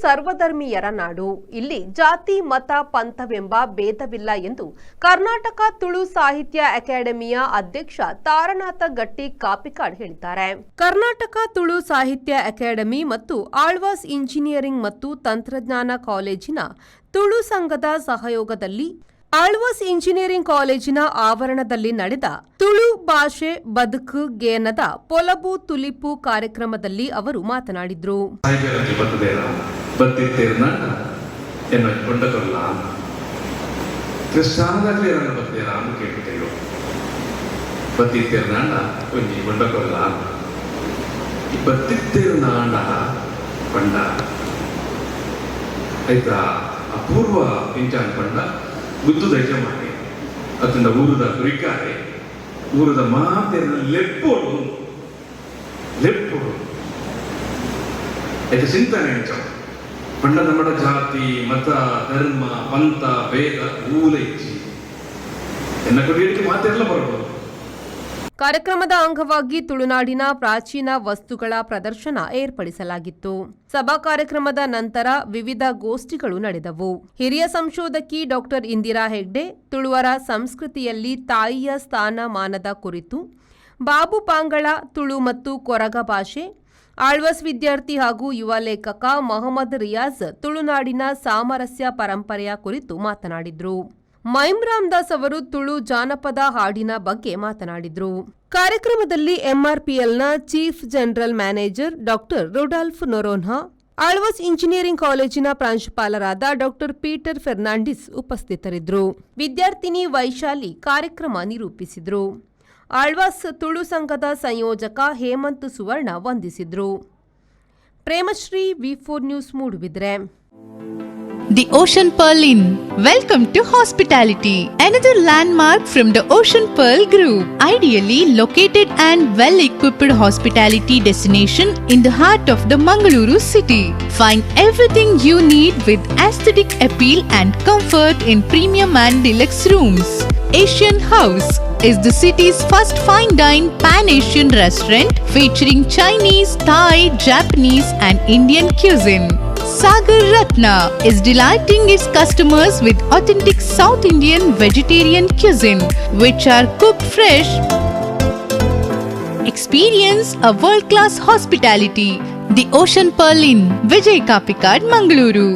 ಸರ್ವಧರ್ಮೀಯರ ನಾಡು. ಇಲ್ಲಿ ಜಾತಿ, ಮತ, ಪಂಥವೆಂಬ ಭೇದವಿಲ್ಲ ಎಂದು ಕರ್ನಾಟಕ ತುಳು ಸಾಹಿತ್ಯ ಅಕಾಡೆಮಿಯ ಅಧ್ಯಕ್ಷ ತಾರನಾಥ ಗಟ್ಟಿ ಕಾಪಿಕಾಡ್ ಹೇಳಿದ್ದಾರೆ. ಕರ್ನಾಟಕ ತುಳು ಸಾಹಿತ್ಯ ಅಕಾಡೆಮಿ ಮತ್ತು ಆಳ್ವಾಸ್ ಇಂಜಿನಿಯರಿಂಗ್ ಮತ್ತು ತಂತ್ರಜ್ಞಾನ ಕಾಲೇಜಿನ ತುಳು ಸಂಘದ ಸಹಯೋಗದಲ್ಲಿ ಆಳ್ವಾಸ್ ಇಂಜಿನಿಯರಿಂಗ್ ಕಾಲೇಜಿನ ಆವರಣದಲ್ಲಿ ನಡೆದ ತುಳು ಭಾಷೆ ಬದುಕು ಗೇನದ ಪೊಲಬು ತುಲಿಪು ಕಾರ್ಯಕ್ರಮದಲ್ಲಿ ಅವರು ಮಾತನಾಡಿದರು. ಸಾಹಿತ್ಯದಲ್ಲಿ ಬರ್ತದೇನ ಬತ್ತಿತ್ತೇರ್ನಾಂಡ ಎನ್ನ ಕೊಂಡ ಕೊಲ್ಲ ಕ್ರಿಸ್ಟಾನದಾಗಲಿ ನನ್ನ ಬತ್ತೇನ ಅಂತ ಕೇಳ್ತೇವೆ. ಬತ್ತಿತ್ತೇರ್ನಾಂಡ ಒಂಜಿ ಕೊಂಡ ಕೊಲ್ಲ. ಈ ಬತ್ತಿತ್ತೇರ್ನಾಂಡ ಪಂಡ ಆಯ್ತಾ, ಅಪೂರ್ವ ಇಂಚಾನ್ ಪಂಡ ಗುತ್ತು ದೈಜಮಾನೆ ಅತ್ತಂಡ ಊರುದ ಗುರಿಕಾರೆ ಊರುದ ಮಾತೆರ್ನ ಲೆಪ್ಪೋಡು ಲೆಪ್ಪೋಡು. ಆಯ್ತು, ಚಿಂತನೆ ಎಂಚ ಪಂಡ ನಮ್ಮಡ ಜಾತಿ, ಮತ, ಧರ್ಮ, ಪಂಥ, ಭೇದ ಊಲ ಇಚ್ಚಿ. ಎನ್ನ ಕೊಡಿಯಕ್ಕೆ ಮಾತೆಲ್ಲ ಬರ್ಬೋದು. ಕಾರ್ಯಕ್ರಮದ ಅಂಗವಾಗಿ ತುಳುನಾಡಿನ ಪ್ರಾಚೀನ ವಸ್ತುಗಳ ಪ್ರದರ್ಶನ ಏರ್ಪಡಿಸಲಾಗಿತ್ತು. ಸಭಾ ಕಾರ್ಯಕ್ರಮದ ನಂತರ ವಿವಿಧ ಗೋಷ್ಠಿಗಳು ನಡೆದವು. ಹಿರಿಯ ಸಂಶೋಧಕಿ ಡಾಕ್ಟರ್ ಇಂದಿರಾ ಹೆಗ್ಡೆ ತುಳುವರ ಸಂಸ್ಕೃತಿಯಲ್ಲಿ ತಾಯಿಯ ಸ್ಥಾನಮಾನದ ಕುರಿತು, ಬಾಬು ಪಾಂಗಳ ತುಳು ಮತ್ತು ಕೊರಗ ಭಾಷೆ, ಆಳ್ವಾಸ್ ವಿದ್ಯಾರ್ಥಿ ಹಾಗೂ ಯುವ ಲೇಖಕ ಮೊಹಮ್ಮದ್ ರಿಯಾಜ್ ತುಳುನಾಡಿನ ಸಾಮರಸ್ಯ ಪರಂಪರೆಯ ಕುರಿತು ಮಾತನಾಡಿದರು. ಮೈಮ್ ರಾಮದಾಸ್ ಅವರು ತುಳು ಜಾನಪದ ಹಾಡಿನ ಬಗ್ಗೆ ಮಾತನಾಡಿದರು. ಕಾರ್ಯಕ್ರಮದಲ್ಲಿ ಎಂಆರ್ಪಿಎಲ್ನ chief general manager doctor Rudolph Noronha, Alva's engineering ಕಾಲೇಜಿನ ಪ್ರಾಂಶುಪಾಲರಾದ ಡಾಕ್ಟರ್ ಪೀಟರ್ ಫೆರ್ನಾಂಡಿಸ್ ಉಪಸ್ಥಿತರಿದ್ದರು. ವಿದ್ಯಾರ್ಥಿನಿ ವೈಶಾಲಿ ಕಾರ್ಯಕ್ರಮ ನಿರೂಪಿಸಿದರು. ಆಳ್ವಾಸ್ ತುಳು ಸಂಘದ ಸಂಯೋಜಕ ಹೇಮಂತ್ ಸುವರ್ಣ ವಂದಿಸಿದರು. ಪ್ರೇಮಶ್ರೀ, ವಿ4 news, Moodbidri. The Ocean Pearl Inn. Welcome to hospitality. Another landmark from the Ocean Pearl Group. Ideally located and well equipped hospitality destination in the heart of the Mangaluru city. Find everything you need with aesthetic appeal and comfort in premium and deluxe rooms. Asian House is the city's first fine dine pan Asian restaurant featuring Chinese, Thai, Japanese, and Indian cuisine. Sagar Ratna is delighting its customers with authentic South Indian vegetarian cuisine, which are cooked fresh. Experience a world class hospitality. The Ocean Pearl Inn, Vijay Kapikad, Mangaluru.